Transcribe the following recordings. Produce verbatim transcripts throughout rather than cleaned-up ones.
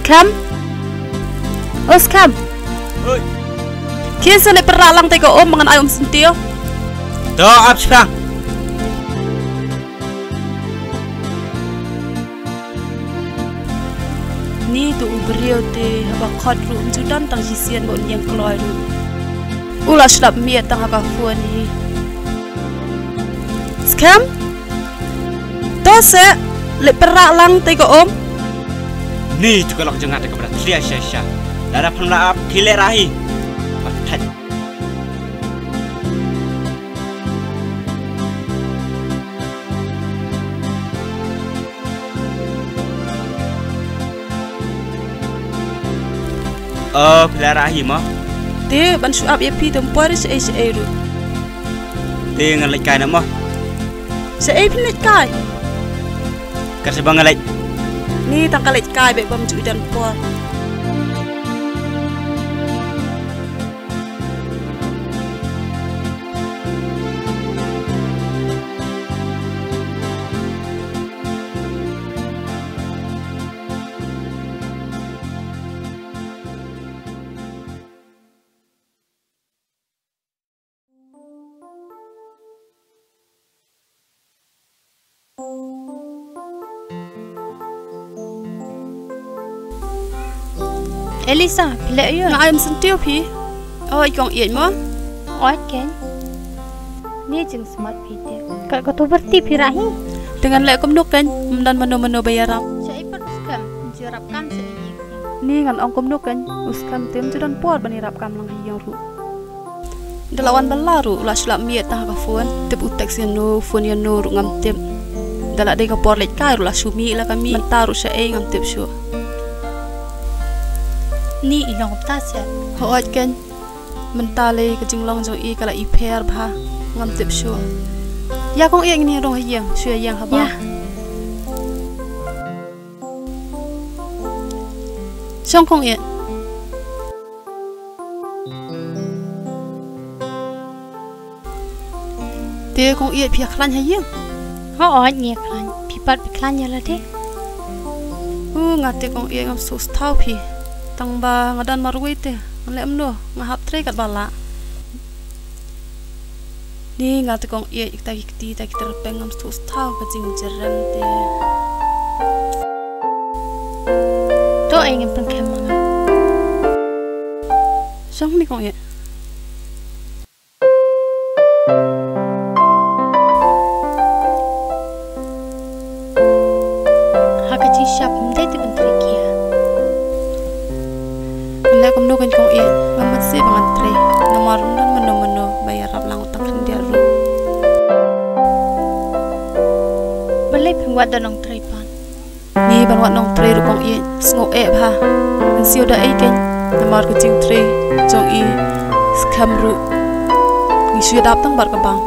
Skhem? O Skhem? Oi. Khie sa leit pyrshah lang te ka um, ngan ai um syntiew. To ap shipang. Ni tu u briew te haba khot ruh um ju don tang shisien ba un ïeng kloi ruh. U la slap miet tang ha ka phone hi. Skhem? To se leit pyrshah lang te ka um. Ni tu ka lok jong nga te ka bra tria sha sha. Lada phan la ap khie leh rahi. Patat. O, phi la rah hi mo? Te ban shu ap ïa phi te ym poi shaei shaei ruh. Te ngan leit kai noh mo? Shaei phin leit kai? Kat shaba nga leit. Ni tang ka leit kai bad bym ju i don por. Elisa, phi leh ïa? Nga ai um syntiew phi. Oi kong ïeit mo. Oi keng. Ni jingsmat phi te. Ka, ka tu berti phi rah hi. Te ngan leh kumno keng, ym don mano mano ba ïarap. Shaei pat u Skhem, ym ju ïarap kam shaei. Ni ngan ong kumno keng, u Skhem te ym ju don por ban ïarap kam lang ha ïing ruh. Da la wan bylla ruh la shu lap miet tang ha ka phone. Tip u text ïa no, phone ïa no ruh ngam tip. Da la dei ka por leit kai ruh la shu mih la ka mih. Mynta ruh shaei ngam tip shuh. Ni i long kumta seh. Hooid keng. Mynta lei ka jinglong jong i ka la i pher bha. Ngam tip shuh. Ïa kong ïeit ngin ïa rung ha ïing shu ïa ïeng haba. Ïa. Shong kong ïeit. Te kong ïeit phi ïa khlaiñ ha ïing? Hooid ngi ïa khlaiñ. Phi pat phi khlaiñ ïa lade? U nga te kong ïeit ngam sngewthuh phi. Tang ba nga don marwei te ngan leh kumno, nga hap trei katba lah. Ni nga te kong ïeit, kita ki kti, kita ki tyrpeng ngam sngewthuh ka jingjyrem te. To ai ngin pynkhem ma nga. Shong ni kong ïeit. Ha ka jingshap ym dei te ban trei khia. Ngan leh kumno kong ïeit, ngam mynsiem ba ngan trei. Namar ym don mano mano ba ïarap lang tang khyndiat ruh. Balei phim wad da nongtrei pat? Ngi ban wad nongtrei ruh kong ïeit, sngew eh bha. Ngan siew da ei keng, namar ka jingtrei jong i Skhem ruh. Ngi shu ïadap tang bad ka bank.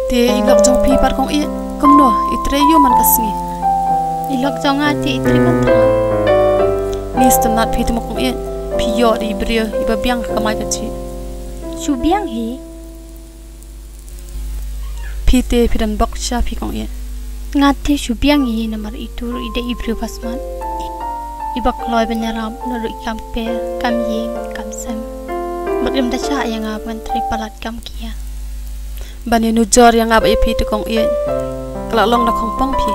Te i lok jong phi pat kong ïeit, kumno, i trei ïa u man ka sngi? I lok jong nga te i trei man tang. Ni sngewtynnat phi te mo kong ïeit, phi ïoh da i briew iba biang ka kamai kajih. Shu biang hi. Phi te phi don bok sha phi kong ïeit. Nga te shu biang hi namar itu ruh i dei i briew ba smat. Iba kloi ban ïarap naduh i kam kper, kam ïing, kam sem. Bad im da shah ïa nga ban trei palat kam khia. Ban ïanujor ïa nga bad ïa phi te kong ïeit. Ka la long da khongpong phi.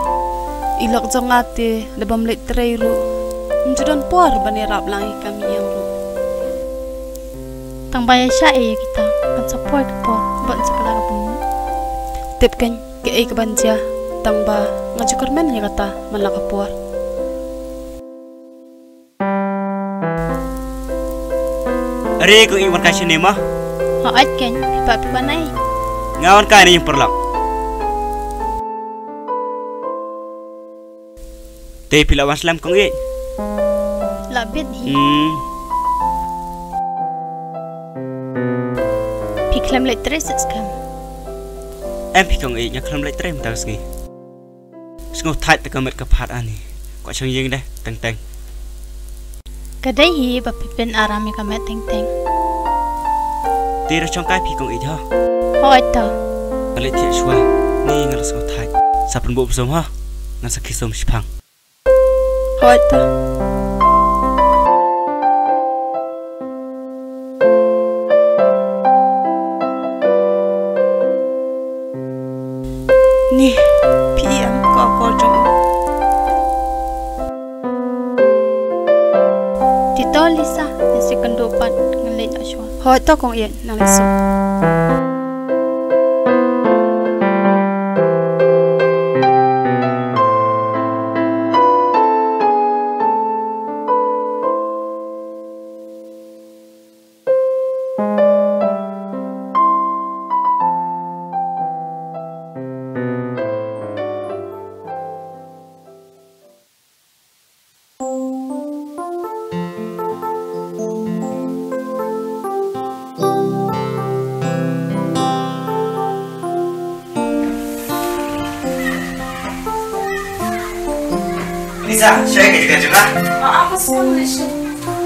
I lok jong nga te da bym leit trei ruh. Ym ju don por ban ïarap lang ïa kam ïing ruh. Tang ba ïa shah ïa kita, ngan sa poi ka por, ban sa kylla ka bynta. Tip keng, kaei kaban jia, tang ba nga ju kyrmen ïa kata man la ka por. Are kong ïeit wan kai shane ma? Hooid keng, phi pat phi wan ai? Nga wan kai na ïing paralok. Te phi la wan slem kong ïeit? La bit hi. Hmm. Phi khlem leit trei shisha? Em phi kong ïeit, nga khlem leit trei mynta ka sngi. Sngewthuh te ka met ka phad ani. Kwah shong ïing de, teng teng. Ka dei hi ba phi pyn aram ïa ka met teng teng. Te ruh shong kai phi kong ïeit ho. Hooid to. Nga leit thiah shuwa. Ni nga la sngewthuh. Sa pynbuh pynshong ho. Nga sa kiew sum shipang. Hooid te. Ni, phi ïohi em ka akor jong u? Te to Lisa, ngan sa kynduh pat ngan leit noh shuwa. Hooid to kong ïeit, nang leit suk. Lisa, shaei ka jaka jaka? Ah, ah, bas, bas, bas.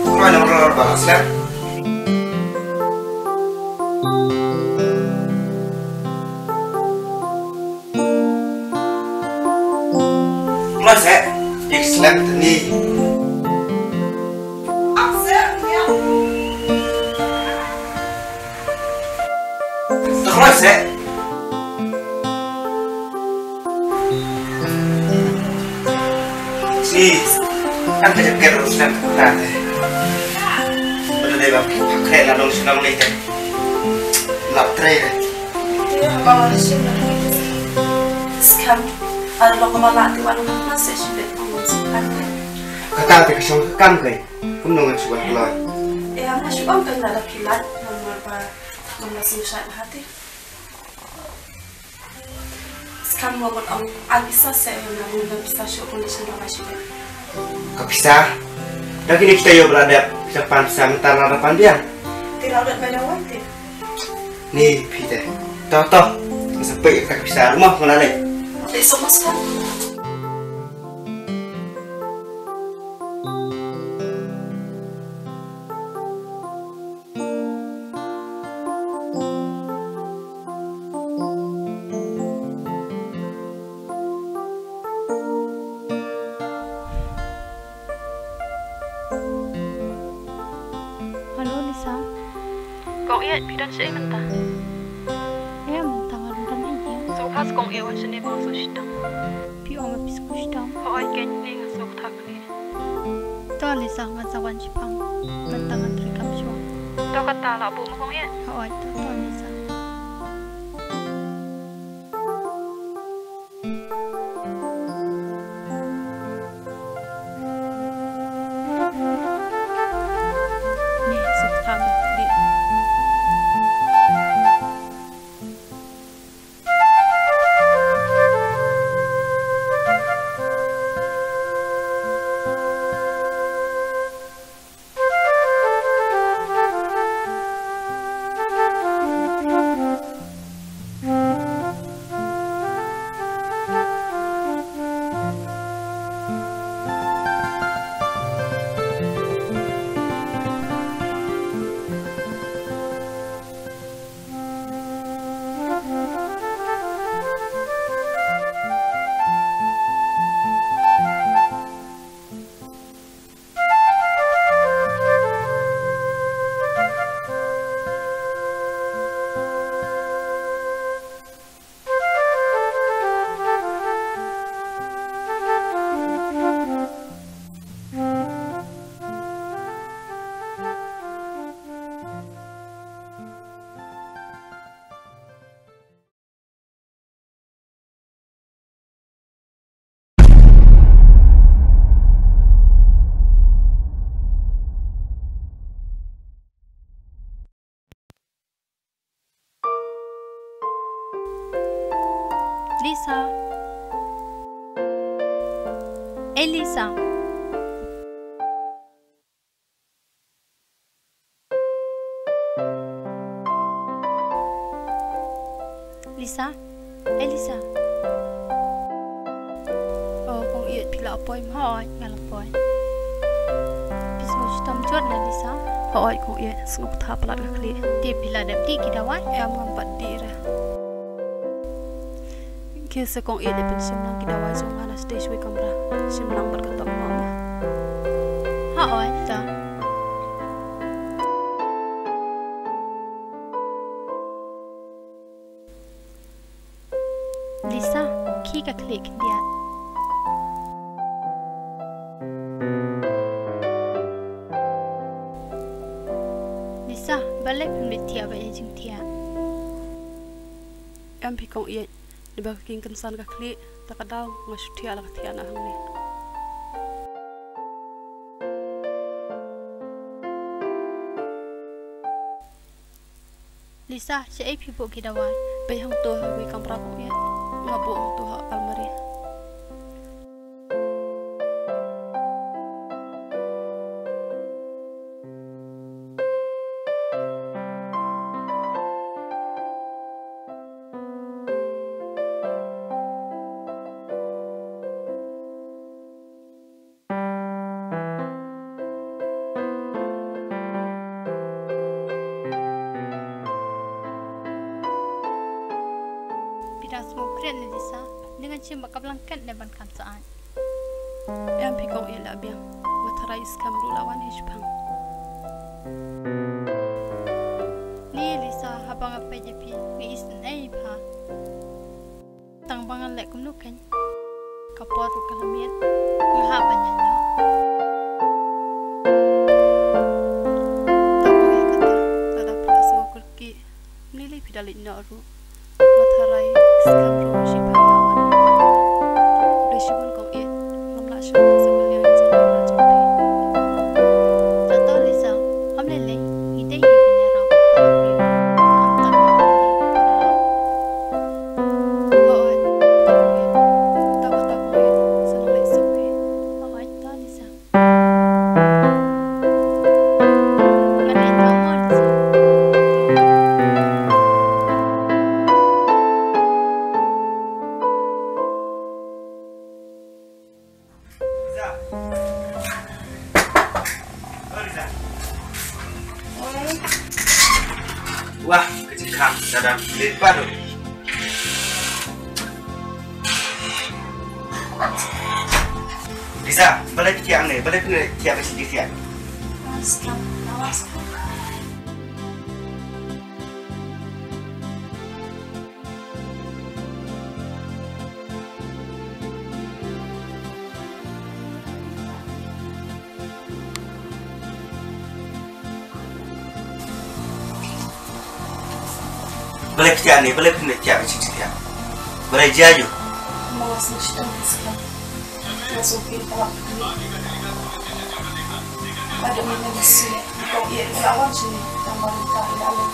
Kumno number ba slem? Kloi seh, ïa ki slem ni. Te kloi seh. Ni, kan ka jaket ruh slem ka te. Ba dei ba phi pha khreh la nong shnong ni te. Lap trei re. Ba wan shim na. Skam, ar long ba la ti wan ma se shi bet ong skam. Kata te ka shong ka kam kai. Kumno ngan shu wan kloi. Eh, nga shu ong kai la la phi lait, namar ba ngam la sngewsih ha te. Skam mo ngot ong ai pisa se ong na bun pisa shu ong shu ong shu. Ka pisa. Da kine kita ïoh ba la dep kita pan pisa mynta la da pan biang. Te la dep ba da wan te. Ni phi te. To to. Sa pei ka pisa mo nga la leit. Te so mas kan. Hello, Lisa. Kong Ïeit, phi don shaei mynta? Ïa, mynta nga don hangne. Sngewbha Kong Ïeit, wan shane ba nga sngewshitom. Phi ong ba phi sngewshitom? Hooid, keiñ ne nga sngewthuh ne. To Lisa, nga sa wan shipang. Mynta ngan trei kam shuwa. To kata la buh ma Kong Ïeit. Hooid, to, to Lisa. Lisa. Eh, Lisa. Lisa? Eh, Lisa? Oh, Kong Ïeit, phi la poi mo? Hooid, nga la poi. Phi sngewshitom jur ne, Lisa? Hooid, Kong Ïeit, sngewthuh palat ka khlieh. Te phi la dep dih ki dawai? Em, ngam pat dih re. Ngi sa kong ïa dei pynshim lang ki dawai jong nga na stage wei kamra. Shim lang bad ka tong ma ma. Ha oi ta. Lisa, khi ka khlieh khyndiat. Lisa, balei phim leit thiah ba ïa jingthiah? Em phi kong ïeit, naba ka king kynsan ka khlieh, ta ka daw nga shu thiah la ka thiah na hangne. Lisa, shaei phi buh ki dawai? Pei hangto ha wei kamra kong ïeit. Nga buh hangto ha almari. Phi dang sngewkren ne Lisa? Ngan shim ba ka blanket ne ban kham sah. Em phi kong ïeit, la biang. Nga tharai i skhem ruh la wan hi shipang. Ni Lisa, haba nga peit ïa phi nga isynei bha. Tang ba ngan leh kumno kein? Ka por ruh ka la miet. Nga hap ban ïaid noh. Tang ba ïa kata, lada phi la sngew kyrkieh, ym lei lei phi da leit noh ruh. Nga tharai skhem ruh shi bha nga wan. Khublei shibun kong ïeit, ngam lah shuh ban sa kylliang ïa ka jingkylliang jong phi. Tato Lisa, ym lei lei, ngi dei hi ban ïarap. Khamtam ïa phi lei para lok. Hooid, to kong ïeit. To kata kong ïeit, sa nang leit suk hi. Hooid, to Lisa. Ngan leit noh mo Lisa. Wah, ka jingkhang ka dang lit bha ruh. Lisa, balei phi thiah hangne? Balei phi thiah ba shi thiah? Balei phi thiah ne, balei phi thiah, phi thiah. Balei jia ïa u. Mo sing shtang sing. Mo sing pin pala. Ada mana sih? Kau iya, iya, awak sini. Tambah minta, iya, iya.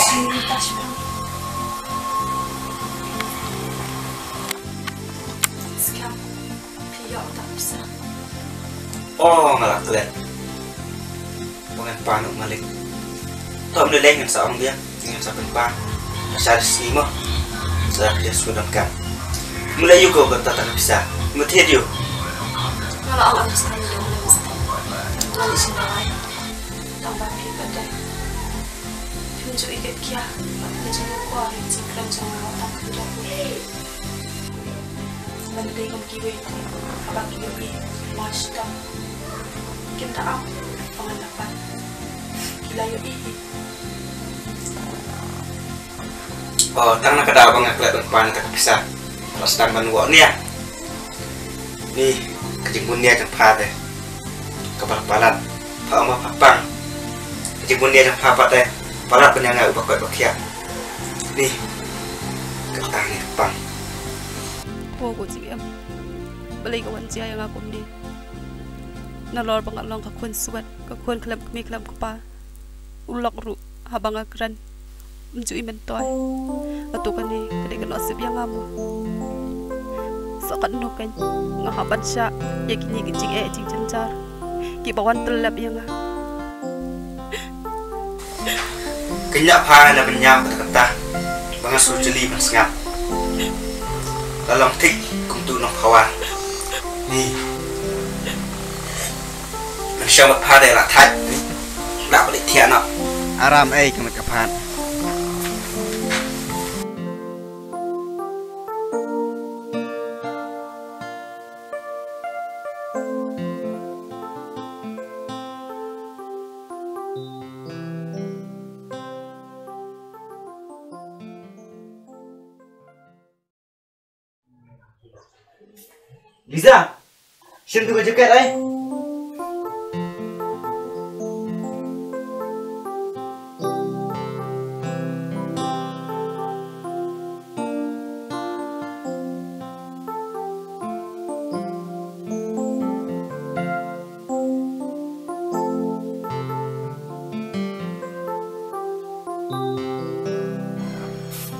Sini minta sih. Skhem, phi ïoh uta ka pisa. Oh, nga la klet. Ba ngan pan u malik. To ym lei lei ngan sa ong biang, ngan sa pynpan. Ka sha sngi mo. Sa ka shu donkam. Mula ïu ko kata ka pisa. Muthied ïu. Nga la ong skhem ïa u malik. Nga la shu dawai. Tang ba phi pat dei. Phim ju ïeit kia. Nga ju ïoh kwah ïa ka jingkren jong nga tang khyndiat. Lada dei kum kiwei te, haba ki ïohi, ma shitom. Kim da ap, ba ngan da pan. Ki la ïohi hi. Oh, tang na ka daw ba nga klet ban pan ïa ka pisa. Ba sdang ban wad nia. Ni, ka jingbun nia jong pha te. Kaba palat, pha ong ba pha pang. Ka jingbun nia jong pha pat te, palat ban ïa nga uba koit ba khiah. Ni, kata ngi pang. Ko ko jingem. Balei ka wan jia ïa nga kumne. Nalor ba nga long ka khun swet, ka khun khlem kmie khlem kpa. U lok ruh, haba nga kren. Ym ju i myntoi. Hato kane, ka dei ka nusip ïa nga mo. Sa katno kein, nga hap ban shah, ïa kine ki jingeh jingjynjar. Kiba wan tyllep ïa nga. Kynjah pha na ban ñiaw kata kata. Ba nga shu jylliew ban sngap. La long thik kum tu nongphawa. Ni. Ngan shong bad pha de la thait. Ni. Nak balik thiah noh. Aram ei ka met ka phad. Liza, shim tu ka jaket ai.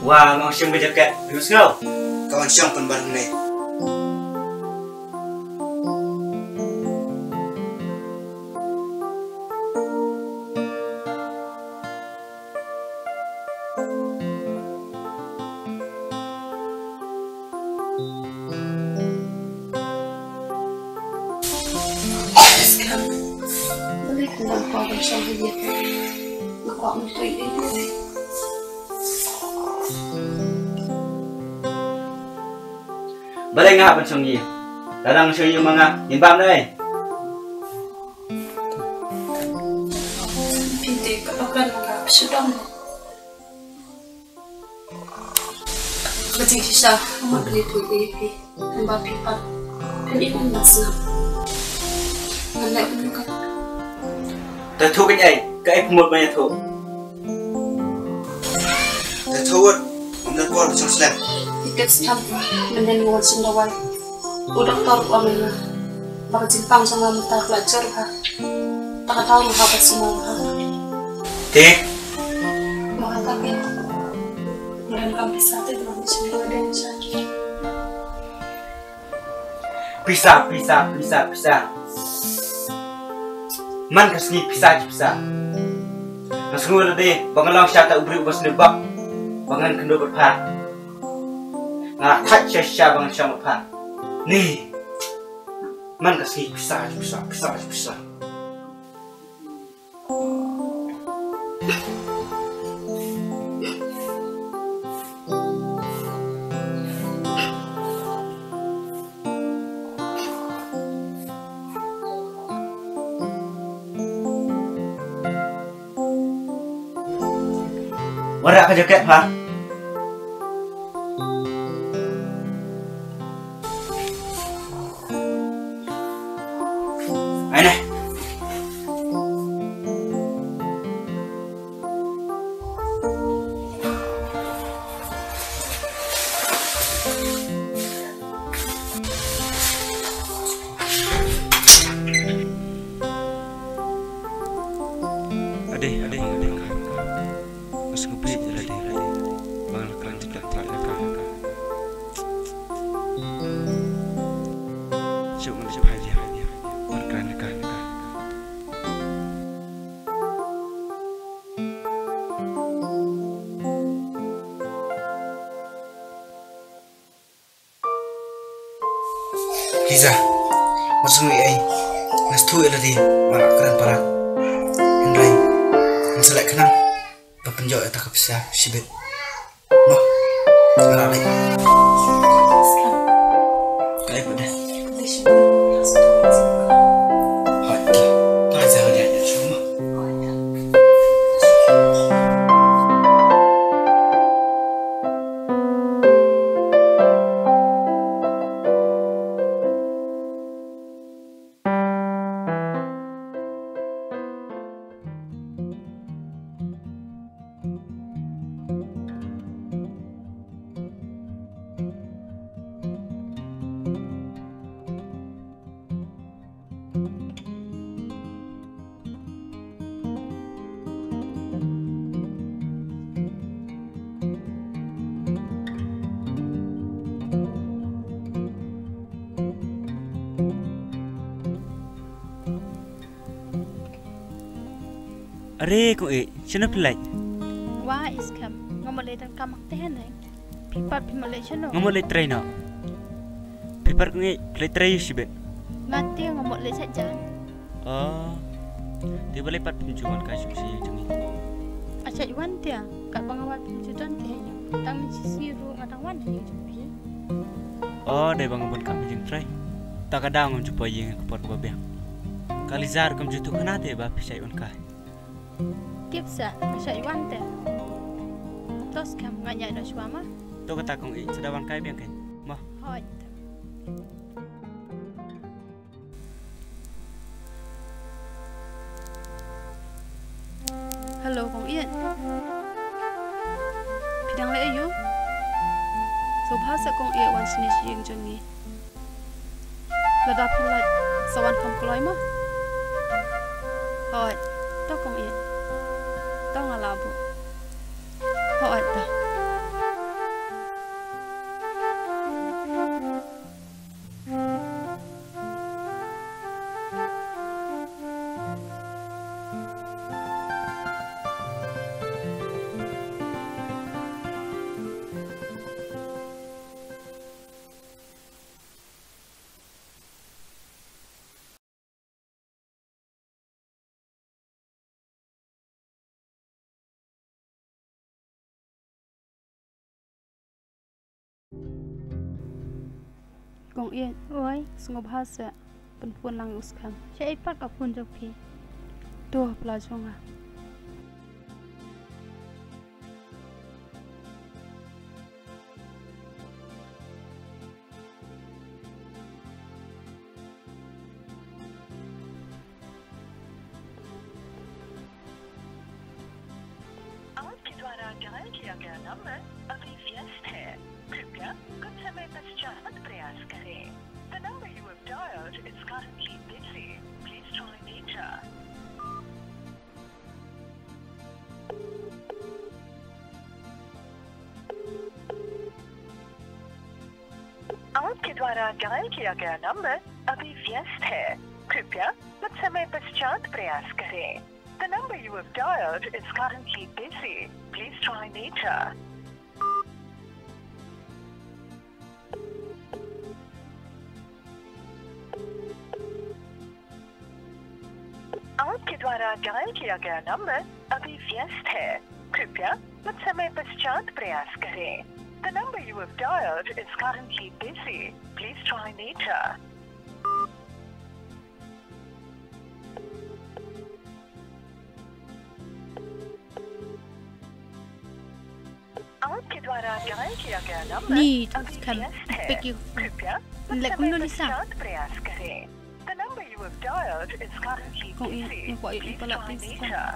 Wa, nga ong shim ka jaket. Phi sngew? Ka wan shong pynban ne. Balei nga hap ban shong ïa? Lada nga shong ïa ma nga, ngin bam dei. Phi te ka dokan nga shu dom. Ka jingshisha, nga mut ban ïathuh ïa phi. Hynba phi pat phin im, ngan sngew. Ngan leh kumno ka. Te thuh kein ei, kaei phi mut ban ïathuh? Te thuh wut, ym don por ban shong slem. Phi tip skhem, mynhynnin nga wan shim dawai, u doktor u ong ïa nga ba ka jingpang jong nga mynta ka la jur bha. Te kata ruh ha ka sima ruh ha. Te? Ba kata phi, nga donkam pisa te ba ngan shim dawai dang sha. Pisa, pisa, pisa, pisa. Man ka sngi pisa shi pisa. Nga sngew lade ba nga long sha ta u briew uba sniew bok ba ngan kynduh bad pha. Nga la thait sha sha ba ngan shong bad pha. Ni. Man ka sngi pisa shi pisa, pisa shi pisa. Wan rah ka jaket pha. Ai ne. Ade, ade, ade. Nga sngewbha ïa lade ba nga la kren jingthoh ïa ka. Shu ngan shu phai ïa, ban kren ïa ka. Liza, wat sngew ei ei, nga sngewthuh ïa lade ba nga la kren palat. Hynrei ngan sa leh khnang ba pynjot ïa kata ka pisa shibit. Mo, nga la leit. Ka leit pat de. Hooid, to. To, Liza, nga leit shuwa mo. Are kong eh, shano phi leit? Wa i skhem, nga mut leit donkam hangtei hangne. Phi pat phi mut leit shano? Nga mut leit trei noh. Phi pat kong eh, phi leit trei shibit? Nga te nga mut leit sha jan. Oh. Te balei pat phim ju wan kai shuh sha ïing jong ngi? Ashai wan te, katba nga wan phim ju don te ïa. Tang shi sngi ruh nga dang wan ha ïing jong phi. Oh, dei ba nga bun kam jingtrei. Ta ka daw ngam ju poi ïing ka por kaba biang. Ka Liza ruh kam ju tuh khana te ba phi shait wan kai. Tip sa, nga shait wan te. To skhem, ngan ïaid noh shuwa ma. To kata kong eh, sa da wan kai biang kein. Ma. Hooid. Kong Ïeit. Phi dang leh aiu? Sngewbha seh Kong Ïeit wan shane sha ïing jong ngi. Lada phi lait sa wan kham kloi mo. Hooid, to Kong Ïeit. To nga lah buh. Hooid to. Kong Ïeit. Oi. Sngewbha seh pynphone lang ïa u Skhem. Shaei pat ka phone jong phi? To ha pla jong nga. आपके द्वारा डायल किया गया नंबर अभी व्यस्त है। कृपया कुछ समय पश्चात प्रयास करें। The number you have dialed is currently busy. Please try later. आपके द्वारा डायल किया गया नंबर अभी व्यस्त है। कृपया कुछ समय पश्चात प्रयास करें। The number you have dialed is currently busy. Please try later. आपके द्वारा डायल किया गया नंबर अभी व्यस्त है। कृपया कुछ समय पश्चात प्रयास करें। The number you have dialed is currently busy. Please try later. आपके द्वारा डायल किया गया नंबर Ni, अभी Skhem, व्यस्त है। Pick you. कृपया कुछ Leh, समय kumno Lisa? पश्चात प्रयास करें। The number you have dialed is currently Kong Ïeit, busy. Please try later.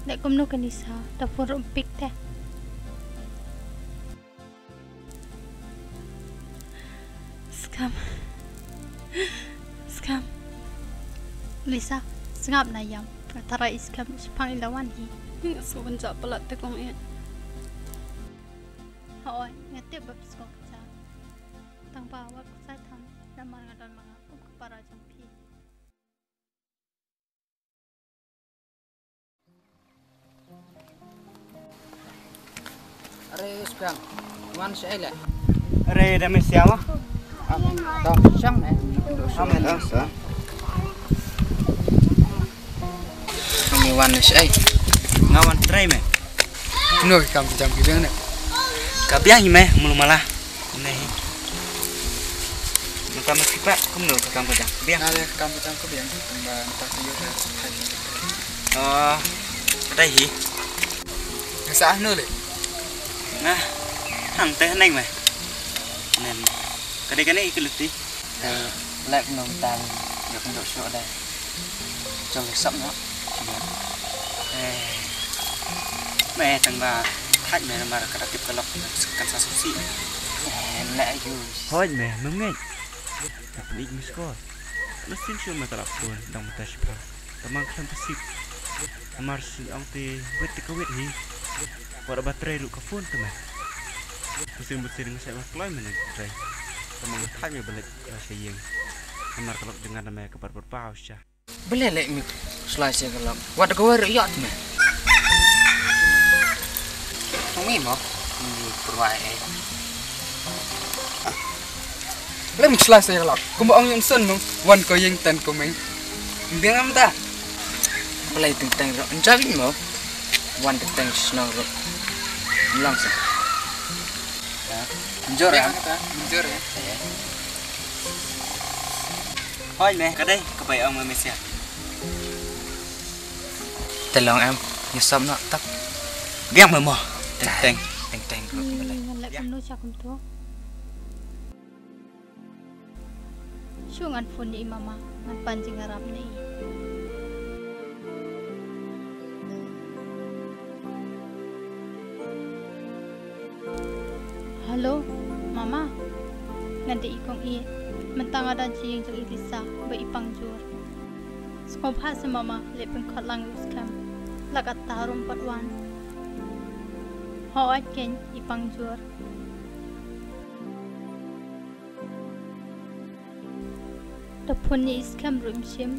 Leh kumno ka Lisa, ta phone ruh pick te. Skhem. Skhem. Lisa, sngap na ïam. Nga tharai i Skhem shaphang i la wan hi. Nga sngewbha ban jah palat te Kong Ïeit. Hooid, nga tip ba phi sngewkjat. Tang ba wat khuslai than, namar nga don ma nga kum ka para jong phi. Are Skhem, wan shaei leh? Are da me sia mo? To shong ne. Shong ne sa. Ngi wan shaei? Nga wan trei me. No kam jam ki jang ne. Ka biang hi me mulu mala. Neh. Nangta ma kipak kumno ka kam ka jam ka biang. Nale ka kam ka jam ka biang. Tang ba nangta ka ïoh ka thait. Oh, ka dei hi. Nga sa no le. Nah, hang teh neng me. Nen. Ka dei ka ne i ka luti. Te lek nong tang ïoh nong shuh dei. Jong sap noh. Eh. Me tang ba thait me namar ka da tip ka lok kan sa suk si. Eh, lek yu. Hooid me, mem ngeit. Ka pynïaid miss call. Leh sien shuh me ka la phone dang mynta shiphew. Tang ba khlem ka sip. Namar shu ong te wait te ka wait hi. Wat ba trei ruh ka phone te me. Bunsien bunsien nga shait ba kloi me nang trei. Tang ba nga thait me ba leit sha ïing. Namar ka lok jong nga da me ka pat pat paw sha. Balei leh mi slice ka lok? Wat ka wei ruh ïoh te me. Tong mi mo. Mi pyrwa eh. Lem slice ïa lok. Kumba ong yung sun mo. Wan ko ïing tan ko meng. Biang am ta. Balei teng teng ro. Njabi mo. Wan teng teng shnong ro. Lang sa. Njor ya. Njor ya. Hoi me, ka dei ka bai ong me sia. Te long em, ïa sop noh tap. Biang me mo. Teng teng. Teng teng ro ka balei. Ngan leh kumno sha kumto. Shu ngan phone ïa i mama, ngan pan jingïarap na i. Hello, Mama. Nga dei i Kong Ïeit. Mynta nga don sha ïing jong i Lisa ba i pang jur. Sngewbha se Mama, leit pynkhot lang ïa u Skhem. La katta ruh um pat wan. Hooid keiñ, i pang jur. Da phone ïa i Skhem ruh im shim.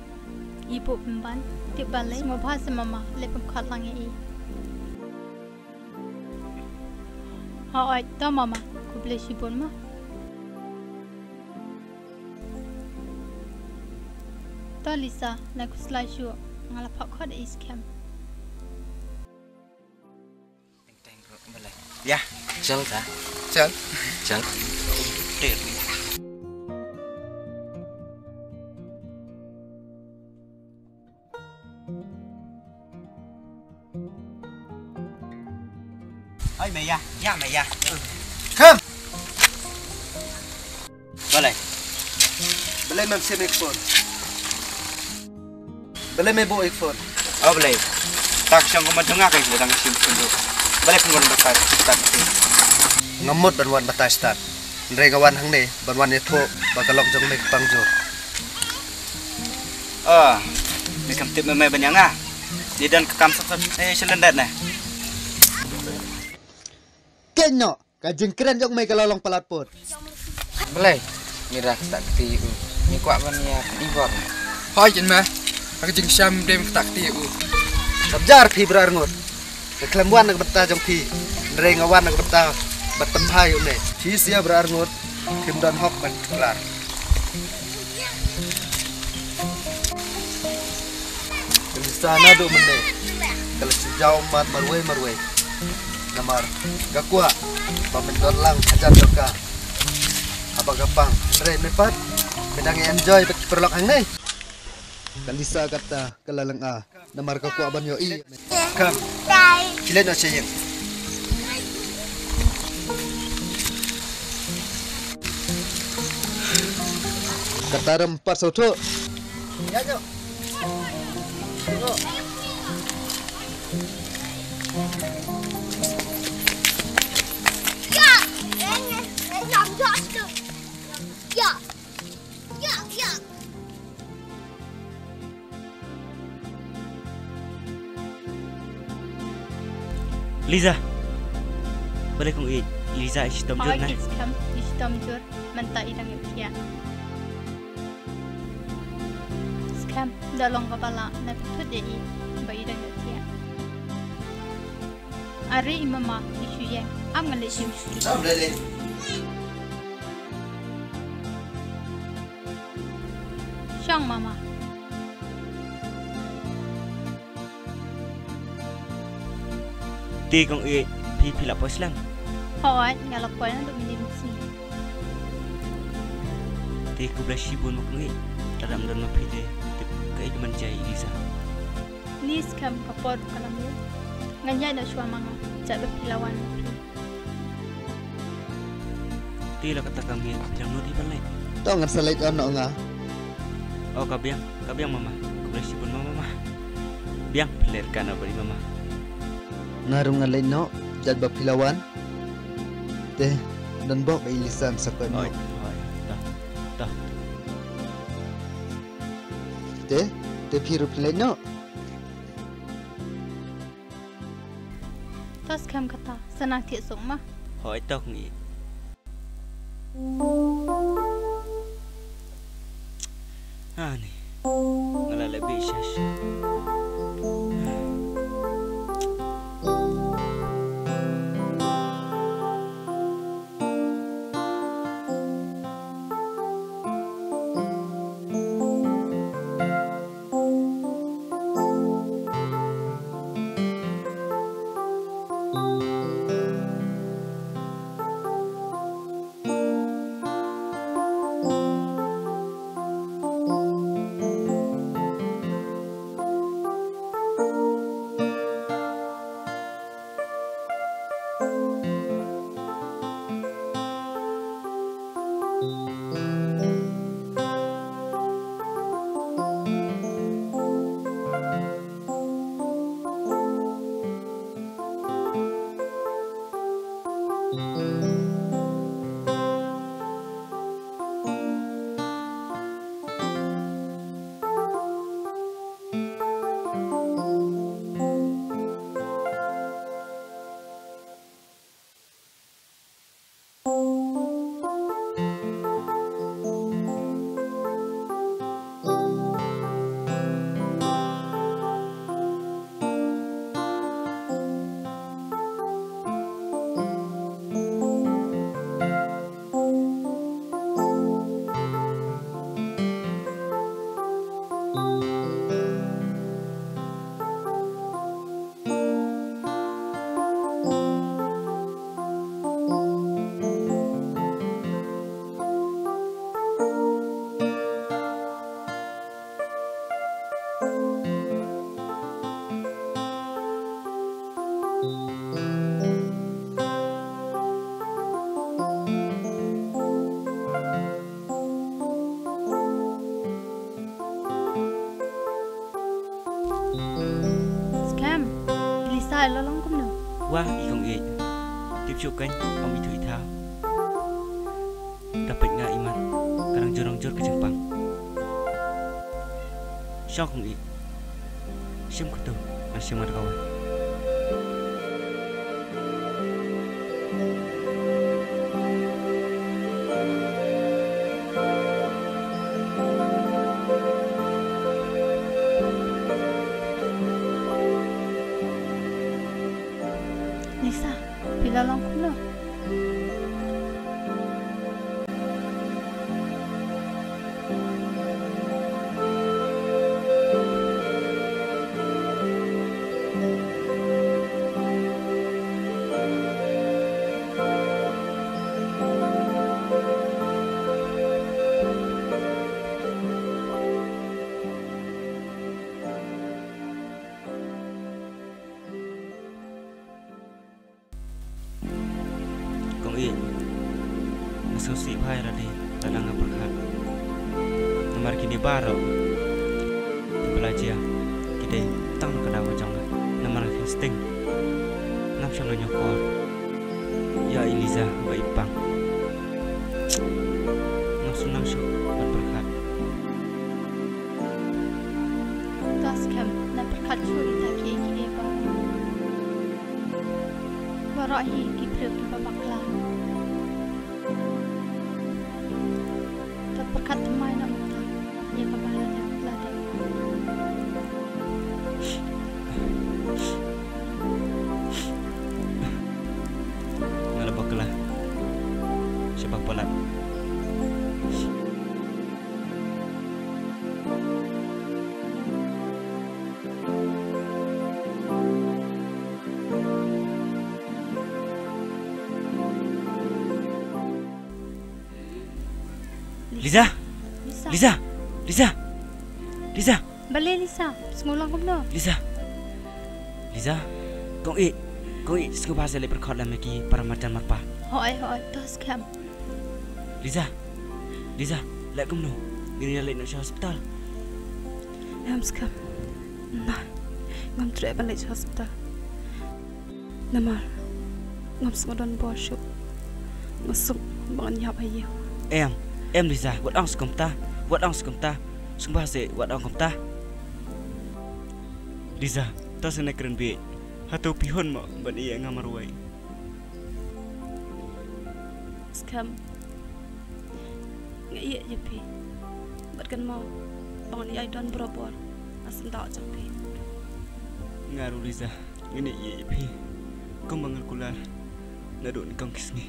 I buh pynban. Tip balei? Sngewbha se Mama, leit pynkhot lang ïa i. Hooid to Mama, khublei shibun ma. To Lisa, nai khuslai shuh, nga la phah khot ïa i Skhem. Ïa, chal ka. Chal. Chal. Oi, maya, ïa maya. Come. Balei? Balei mem shim ïa ka phone? Balei me buh ïa ka phone? Oh, balei? Tak shong ka mon jong nga ka dang shim phone ruh. Balei phin wan batai start? Ngam mut ban wan batai start. Hynrei nga wan hangne ban wan ïathuh ba ka lok jong me ka pang jur. Oh, me kam tip me me ban ïa nga. Ni don ka kam sap sap eh shalyndet ne. Keiñ noh, ka jingkren jong me ka la long palat put. Balei? Ngi da kata kti u. Ngi kwah ban ïa i bor. Hoi kin me. Ka jingshem dem kata kti u. Sap jar phi bra arngut. Nga khlem wan na ka bynta jong phi. Hynrei nga wan na ka bynta ban pynphai u ne. Phi sia bra arngut. Phim don hok ban klar. Ka Lisa naduh mynne ka la shu jaw mat marwei marwei. Namar ka kwah ba men don lang hajan jong ka. Haba ka pang hynrei me pat me dang enjoy bad ki paralok hangne. Ka Lisa kata ka la lynga. Namar ka kwah ban ïohi. Kam. Ki leit noh sha ïing. Kata ram pat sawthuh. Liza. Balei kong i Liza i shitom jur na? Hoi, i shitom, i shitom jur. Mynta i dang ïohthiah. Skhem, da long kaba lah, na pynthut ïa i ba i dang ïohthiah. Are i mama i shu ïeng, am nga leit shim shuki. Shong mama. Te kong i phi phi la poi slem? Hooid, nga la poi naduh mynne mynsngi. Te khublei shibun ma kong i. Lada ym don ma phi te tip kaei kaban jia i Liza. Ni skhem ka por ka la mih. Ngan ïaid noh shuwa ma nga. Jait ba phi la wan ma phi. Te la kata ka miet phi dang nud hi ban leit? To ngan sa leit on noh nga. O ka biang, ka biang mama. Khublei shibun mama. Biang phi leit ka na bari mama. Nga ruh ngan leit noh jait ba phi la wan. Te don bok ba i Liza sa koit noh. Oi, oi. Ta. Ta. Te, te phi ruh phi leit noh. To skhem kata, sa nang thiah suk ma. Hooid to kong i. Ani. Nga la leh bishas. Ai la long kumno? Wah, i kong ïeit. Tip shuh kan, ym ithuh ithaw. Da peit nga imat ka dang jur dang jur ka jingpang. Shong kong ïeit. Shim katu, ngan shim mat kawei. Lisa, phi la long kumno? Kong ïeit, nga sngewsih bha ïa lade lada nga pyrkhat. Namar kine baroh kiba la jia ki dei tang na ka daw ka jong nga. Namar nga kheiñ sting, ngam shym la ñiewkor ïa i Lisa ba i pang. Ngam sngewsih shuh ban pyrkhat. To skhem, nang pyrkhat shuh ïa kita kiei kiei baroh. Baroh hi ki briew kiba bakla. To pyrkhat thymmai noh mynta ïa kaba la dep la dep. Nga la bakla sha ba palat. Lisa! Lisa! Lisa! Lisa! Lisa! Balei Lisa? Sngew lang kumno? Lisa! Lisa! Kong ïeit! Kong ïeit! Sngewbha sa leit pyrkhat lem ïa ki para marjan marpa. Hooid, hooid, to skhem. Lisa! Lisa! Leh kumno? Ngin ïa leit noh sha hospital. Em skhem. Nah, ngam treh ban leit sha hospital. Namar ngam sngewdon bor shuh. Nga suk ba ngan ïap ha ïing. Em, em Lisa, wat ong sa kumta, wat ong sa kumta. Sngewbha sa wat ong kumta. Lisa, to sa ne kren bieit. Hato phi hun mo ban ïa nga marwei? Skhem. Nga ïeit ïa phi. Bad kynmaw ba ngan ïai don barabor ha syndah jong phi. Nga ruh Lisa, ngan ïeit ïa phi kumba nga kular naduh nyngkong ki sngi.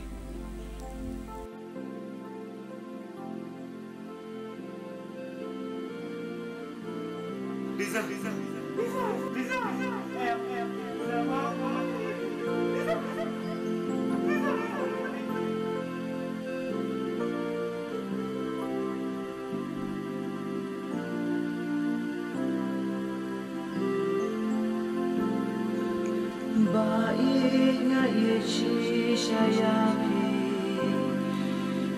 Ba ïeit nga ïeit shisha ïa phi,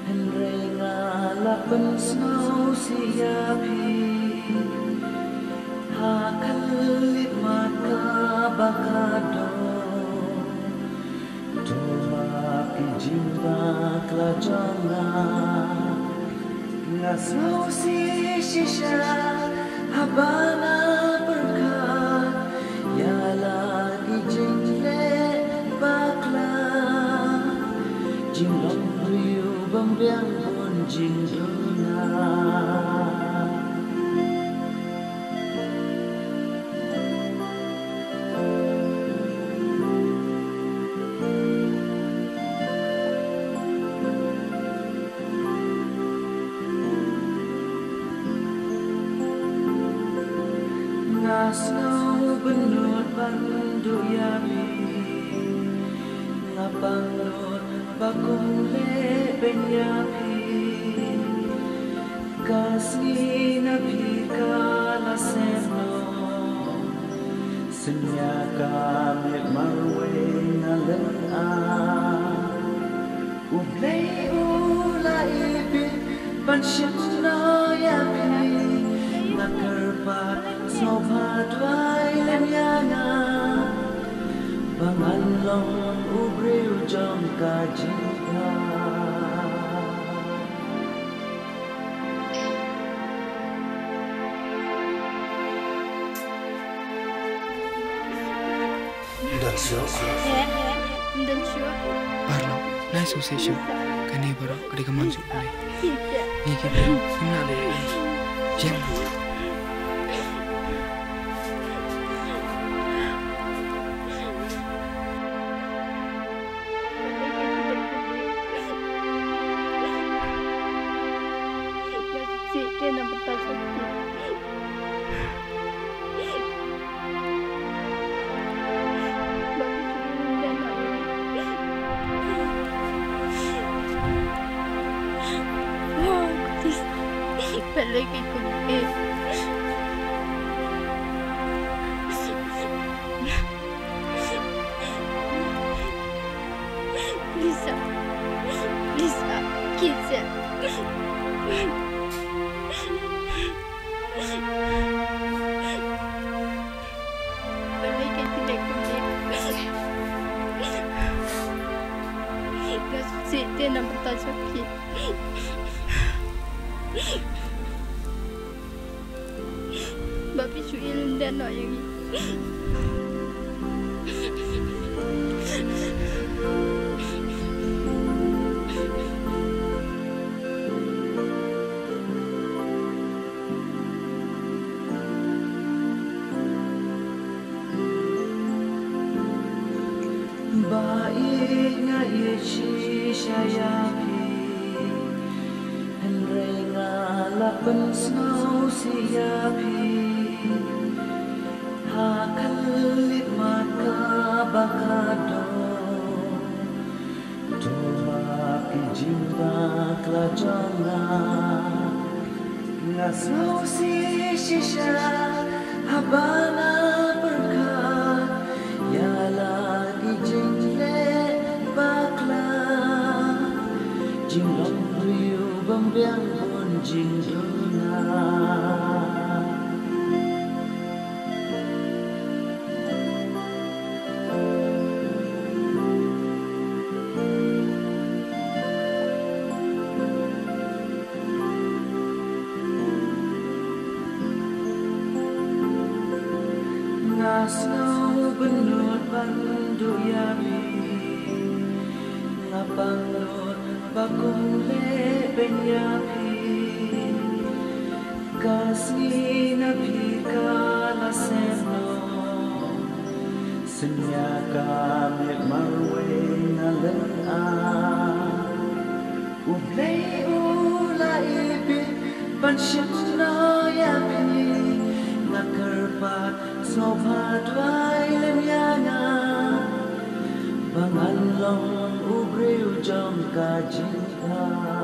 hynrei nga la pynsngewsih ïa phi. Ha ka lip mat kaba ka don, to map ïa ki jingbakla jong nga. Nga sngewsih shisha haba nga pyrkhat ïa la ki jingleh bakla, jinglong briew bym biang bun jingduna. Nga sngew bynnud ban duh ïa phi. Nga pang lut ba kum leh beiñ ïa phi. Ka sngi na phi ka la sep noh. Synñia kam leh marwei nga lynga. U Blei u la ïeit ban shim noh ïa phi. Nga kyrpad sngewbha duwai lem ïa nga. U briew jong ka jingthaw. Don shuh. He, he, don shuh. Paralok, nai sngewsih shuh. Kane baroh ka dei ka mon jong U Blei. Ngi ki briew ngim lah leh ei ei. Jem. Lisa, Lisa, Lisa. Balei ka ïa kynduh kumne? Nga sngewsih te namar ka jong phi. Ba phi shu ïa lyndet noh ïa ngi. Ba ïeit nga ïeit shisha ïa phi, hynrei nga la pynsngewsih ïa phi ha ka lip mat kaba khatduh. To map ïa ki jingbakla jong nga. Nga sngewsih shisha haba nga pyrkhat ïa la ki jingleh bakla, jinglong briew bym biang bun jingduna. Nga sngew bynnud ban duh ïa phi. Nga pang lut ba kum leh beiñ ïa phi. Ka sngi na phi ka la sep noh. Synñia ka miet marwei nga lynga. U Blei u la ibit ban shim noh ïa phi. Nga kyrpad sngewbha duwai lem ïa nga ba ngan long u briew jong ka jingthaw.